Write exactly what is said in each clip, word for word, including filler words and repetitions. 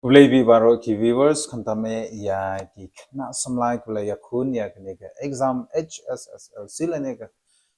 Khublei bha baroh ki viewers, khamtam eh ïa ki khynnah samla kiba la ïakhun ïa kane ka exam H S S L C lane ka,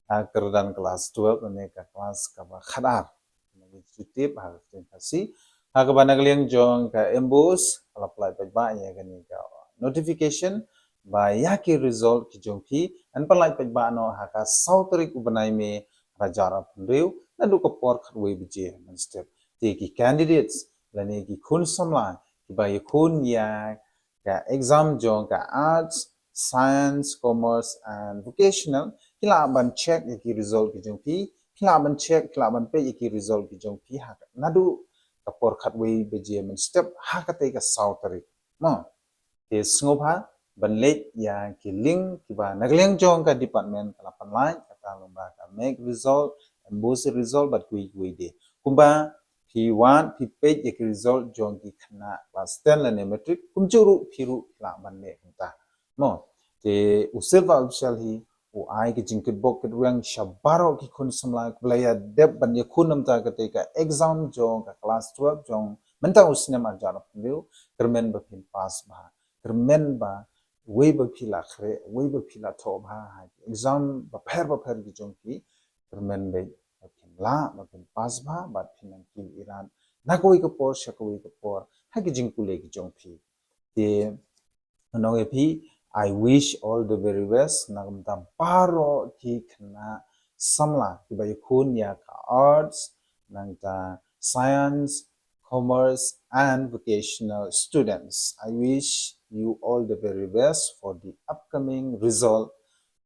ah, kyrdan class twelve lane ka class kaba khatar. Ngi ju tip ha ka ktien Khasi, ha kaba na ka liang jong ka MBOSE ka la pynlait paidbah ïa kane ka notification ba ïa ki result ki jong phi yn pynlait paidbah noh ha ka saw tarik u bnai May ar hajar arphew hynriew, naduh ka por khatwei baje mynstep. Te ki candidates lane ki khun samla kiba ïakhun ïa ka exam jong ka Arts, Science, Commerce and Vocational, ki lah ban check ïa ki result ki jong phi, ki lah ban check, ki lah ban peit ïa ki result ki jong phi ha ka, naduh ka por khatwei baje mynstep ha katei ka saw tarik. Mo, te sngewbha ban leit ïa ki link kiba na ka liang jong ka department ka la pynlait, kata long ba ka MEC result, MBOSE result bad kiwei kiwei de. Kumba phi wad phi peit ïa ki result jong ki khynnah class ten lane matric, kumjuh ruh phi ruh phi lah ban leh kumta. Mo, te u Silva Official hi u ai ka jingkitbok kitrwiang sha baroh ki khun samla kiba la ïa dep ban ïakhun na bynta katei ka exam jong ka class twelve jong mynta u snem ar hajar arphew hynriew, kyrmen ba phin pass bha, kyrmen ba wei ba phi la khreh, wei ba phi la thoh bha ha ki exam bapher bapher ki jong phi, kyrmen ba phin lah, ba phin pass bha bad phin nang kiew ïarap na kawei ka por sha kawei ka por ha ki jingpule ki jong phi. Te ngan ong ïa phi, I wish all the very best na ka bynta baroh ki khynnah samla kiba ïakhun ïa ka Arts, nangta Science, Commerce and Vocational students. I wish you all the very best for the upcoming result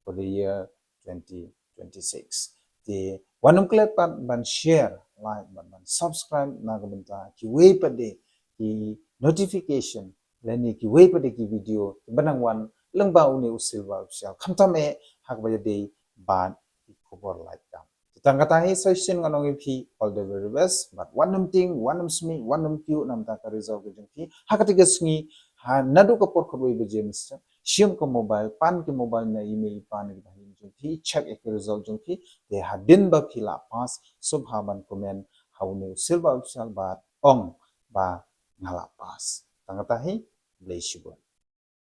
for the year twenty twenty-six. Te wat nym klet pat ban share, like, ban, ban subscribe na ka bynta kiwei pat de ki notification lane kiwei pat de ki video kiba nang wan lyngba une u Silva Official, khamtam eh ha kaba ïadei bad ki khubor lait kam. Te tang kata hi sa shisien ngan ong ïa phi all the very best, bad wat nym tieng, wat nym smiej, wat nym kyiuh na bynta ka result ka jong phi ha katei ka sngi, ha naduh ka por khatwei baje mynstep. Shim ka mobile, pan ki mobile na i mei i pa na ki bahaïing jong phi, check ïa ki result jong phi. Te hadien ba phi la pass, sngewbha ban comment ha une u Silva Official bad ong ba nga la pass. Tang kata hi, khublei shibun.